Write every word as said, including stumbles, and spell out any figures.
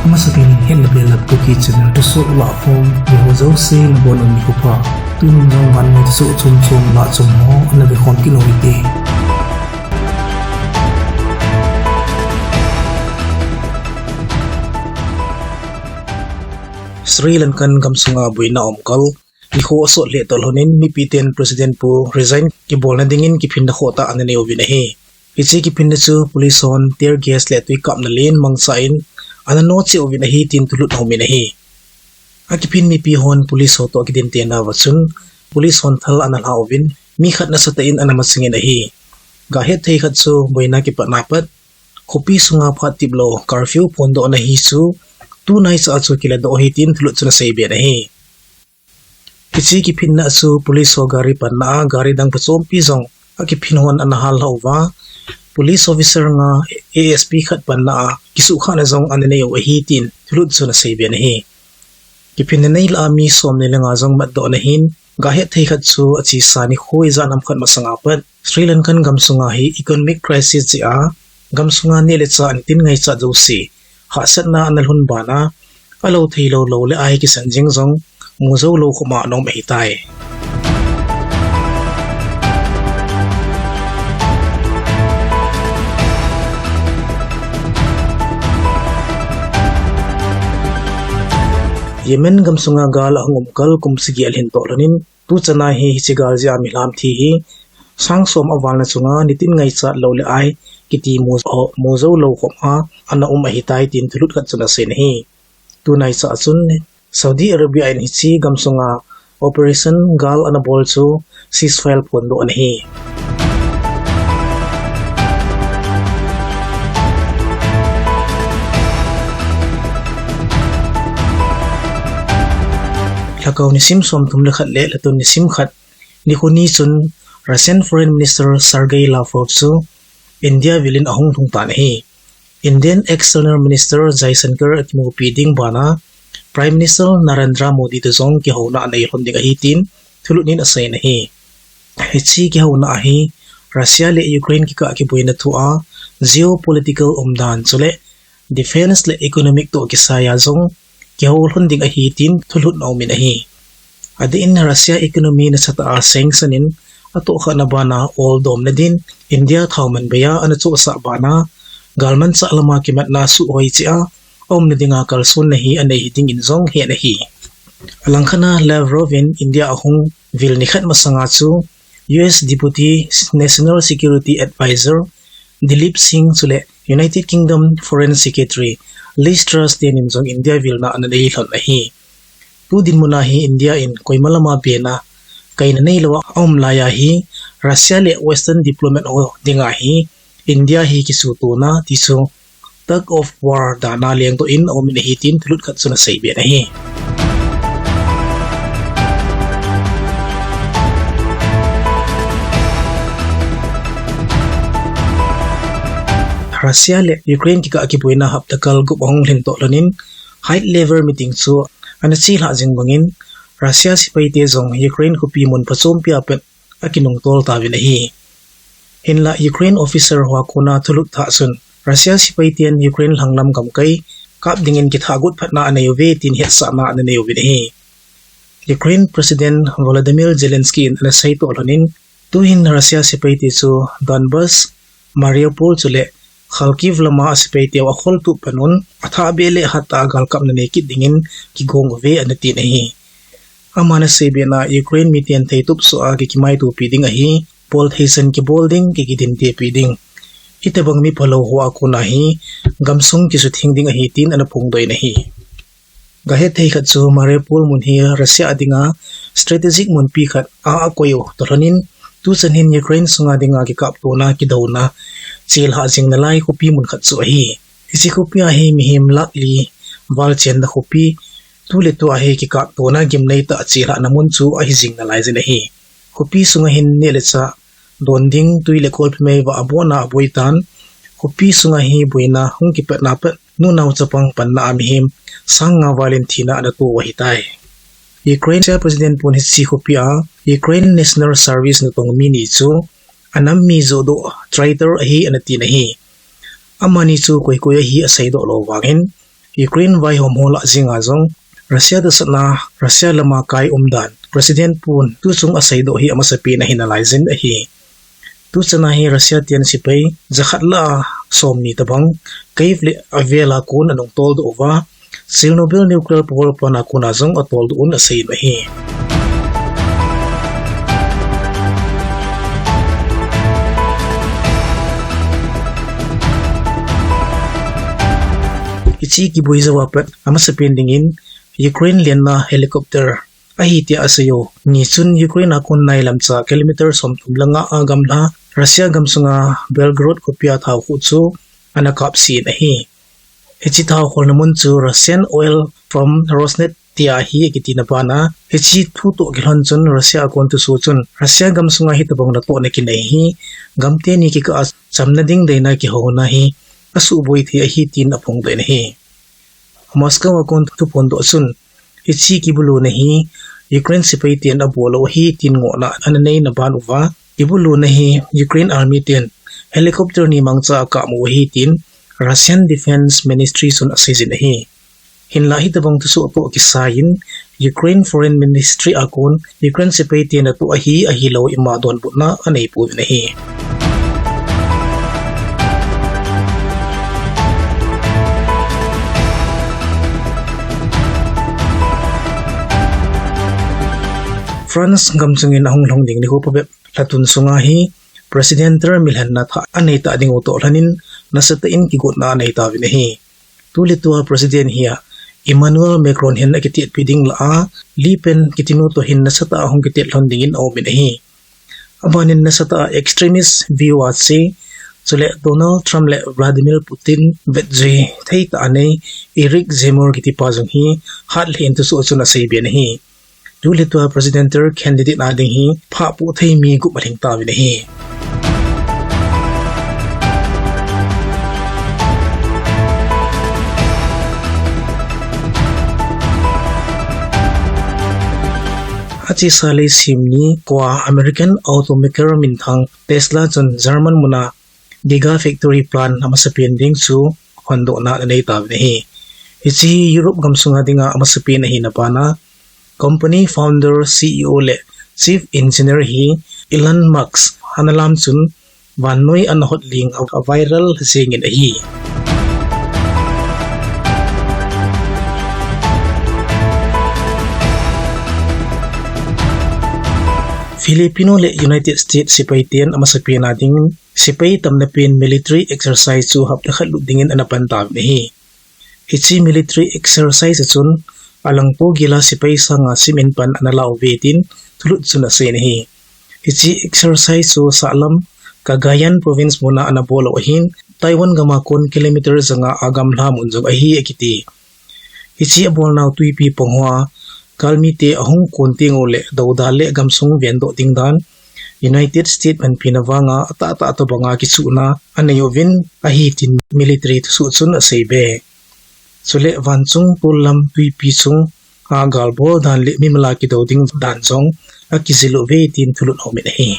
Amasapen in hetna belap Kuki channel thusoh lahkhom, miho jouse nabonun nikho pha. Tun jong vannoi thusoh chomchom lahchom ho ana vekhom kit u hite. Sri Lankan gamsunga boina umkal, nikho asot lheh toh lhonin mipiten President pu resign kibolna dingin kiphinna khohtah ana nei uvin ahi. Hiche kiphinna chu police hon tear gas le twi kapna len mangchan ana nocheh uvin ahi tin thulhut aumin ahi. Akiphin mipi hon police ho toh kidintenauva chun police hon thal ana lha uvin mi khat nasatah in ana masangin ahi. Gahet thei khat chu boina kipatna pat khopi sunga phat tiplou curfew phondohna hi chu tunaicha chu kiladoh ahi tin thulhut chun aseiben ahi. Hiche kiphinna chu police ho gari panna a gari dang phachompi jong akiphin hon ana hallhah uva, police officer nga A S P khat panna a kisuhkhahna jong ana nei u ahi tin thulhut chun aseiben ahi. Kiphinna neilah a mi somni le nga jong matdohna hin gahet thei khat chu achesa nikho ijat ham khat masanga pat Sri Lankan gamsunga hi economic crisis jeh a gamsunga neh le chah nitin ngaichat jouse hahsatna ana lhun bana, alou theilou lou le ai kisan jeng jong mu joulou khopma ana um ahitai. Yemen gamsunga gal ahung umkal kum sagi alhin toh lhonin, tuchana hi hiche gal jeh a milham thi hi sang som avalna chunga nitin ngaichat lou le ai kiti mu, mu joulou khopma ana um ahitai tin thulhut khat chun aseiyin ahi. Tunaicha chun Saudi Arabia in hiche gamsunga operation gal ana bol chu ceasefire phondoh ana hi. Lhakao nisim somthum le khat le lhatun nisim khat nikho ni chun Russian Foreign Minister Sergei Lavrov chu India vilin ahung lhung tan ahi. Indian External Minister Jaishankar akimupi ding bana Prime Minister Narendra Modi toh jong kihouna anei lhon ding ahi tin thulhut in aseiyin ahi. Hiche kihouna a hi Russia le Ukraine kikah kiboina thua geopolitical umdan chule defence le economic toh kisaiya jong kihou lhon ding ahi tin thulhut aumin ahi. Adeh in Russia economy nasatah a sanction in atohkhahna bana oldomna din India thaoman beiya ana chohsah bana galmanchah lama kimatna suhhoi cheh a aumna dinga kalsonna hi anei hiding in jong ahet ahi. Alangkhat a Lavrov in India ahung vil nikhat masanga chu U S Deputy National Security Advisor Dilip Singh chule United Kingdom Foreign Secretary Liz Truss tenin jong India vilna ana nei lhon ahi. Tu dinmuna hi India in koima lama bena kaina neilouva aum laiya hi Russia le Western diplomat ho dinga hi India hi kisutona ti chu tug of war dana lengdoh in aumin ahi tin thulhut khat chun aseiben ahi. Russia le Ukraine kikah kiboina hapta kal gup ahung lhin toh lhonin high level meeting chu ana chelhah jing bangin Russia sepaite jong Ukraine khopi mun phachompi a pat akinungtol tauvin ahi. Hinlah Ukraine officer ho a kona thulhut thah chun Russia sepaiten Ukraine lhanglam gamkai kap dingin kithahgot phatna anei uve tin hetsahna ana nei uvin ahi. Ukraine President Volodymyr Zelensky in ana sei toh lhonin tuhin Russia sepaite chu Donbas, Mariupol chule Kharkiv lama asepaiteu akholtup panun athahbeh le hatah a galkapna nei kit dingin kigong uve ana tin ahi. Aman aseiben a Ukraine miten theitup soh a kikimaitopi ding ahi, boltheisan kibol ding, kikidintepi ding, hitobang miphalou ho a kona hi gamsung kisutheng ding ahi tin ana phongdoh in ahi. Gahet thei khat chu Mariupol mun hi Russia a dinga strategic munpi khat a akoi u toh lhonin tuchan hin Ukraine sunga dinga kikaptona kidouna chelhah jing nalai khopi mun khat chu ahi. Hiche khopi a hi mihem lakh li val chenna khopi, tuletua hi kikaptona gimnei tah chelhahna mun chu ahi jing nalai jin ahi. Khopi sunga hin neh le chah don ding, twi le kolphe mei vah aboina aboitan. Khopi sunga hi boina hung kipatna pat nunao chapang panna a mihem sang nga valin thina ana to u ahitai. Ukraine President pun hiche khopi a Ukraine National Service natong mi ni chu anam mi johdoh traitor ahi ana tin ahi. Amani chu koi koi ahi aseidoh lou vangin Ukraine vaihom ho lah jenga jong Russia dasatna Russia lama kai umdan President Putin tuchung aseidoh hi amasapen ahi nalaijin ahi. Tuchana hi Russia ten sepai jakhat lah a somni tobang Kyiv le avela kon anung toldoh uva, Chernobyl nuclear power plant a kona jong atoldoh un asei in ahi. Hiche kiboi jouva pat amasapen dingin Ukraine lenna helicopter ahi tia asei u. Nichun Ukraine a kon nailamcha kilometer somthum langa agamla Russia gamsunga Belgorod khopia thaokhuh chu ana kapsen ahi. Hiche thaokholna mun chu Russian oil firm Rosneft tia ahi akitina bana, hiche thu toh kilhon chun Russia a kon thusoh chun Russia gamsunga hitobang natohna kinei hi gamteni kikah a chamna ding deina kihouna hi asuhboi thei ahi tin aphongdoh in ahi. Moscow a kon thuphondoh chun hiche kibuluna hi Ukraine sepai ten abol u ahi tin ngohna ana neina ban uva, kibuluna hi Ukraine army ten helicopter ni mangcha akap u ahi tin Russian Defense Ministry chun aseijin ahi. Hinlah hitobang thusoh toh kisai in Ukraine Foreign Ministry a kon Ukraine sepai te natoh ahi ahilou ima donbutna aneipouvin ahi. France gamchungin ahung lhung ding nikho phabep lhatun sunga hi President term milhenna thah anei tah ding u toh lhonin nasatah in kigotna aneitauvin ahi. Tuletua President hi a Emmanuel Macron hin akitetpi ding lah a, Le Pen kitinu toh hin nasatah a hung kitet lhon dingin aumin ahi. Abanin nasatah a extremist view ache, chule Donald Trump le Vladimir Putin vetjui theitah anei Eric Zemmour kitipa jong hi hatlheh in thusoh chun aseiben ahi. Tuletua Presidential candidate a ding hi phahpoh thei mi gup alhingtauvin ahi. Achesa leiset ni koa American automaker minthang Tesla chun German muna Gigafactory plant amasapen ding chu hondohna aneitauvin ahi. Hiche hi Europe gamsunga dinga amasapen ahina bana, company founder, C E O le Chief Engineer hi Elon Musk analam chun vannoi anahot leng a viral jengin ahi. Filipino le United States sepai ten amasapen a dingin sepai tamna pen military exercise chu hapta khat lut dingin anapantauvin ahi. Hiche military exercise a chun alangpo gila sepai sanga simin pan analauve tin thulut chun aseiyin ahi. Hiche exercise chu sahlam Cagayan province muna anabol u ahin, Taiwan gama kon kilometer janga agamla mun jong ahi akiti. Hiche abolnau twipi pang hoa galmite ahung kon tengu le doudal le gamsung vendoh ding dan United States panpina vanga atahtah tobanga kichuhna aneiuvin ahi tin military thusoh chun aseibe. Chule vanchung tollam twipi chunga galbol dan le mimal a kidou ding dan jong akijil uve tin thulut aumin ahi.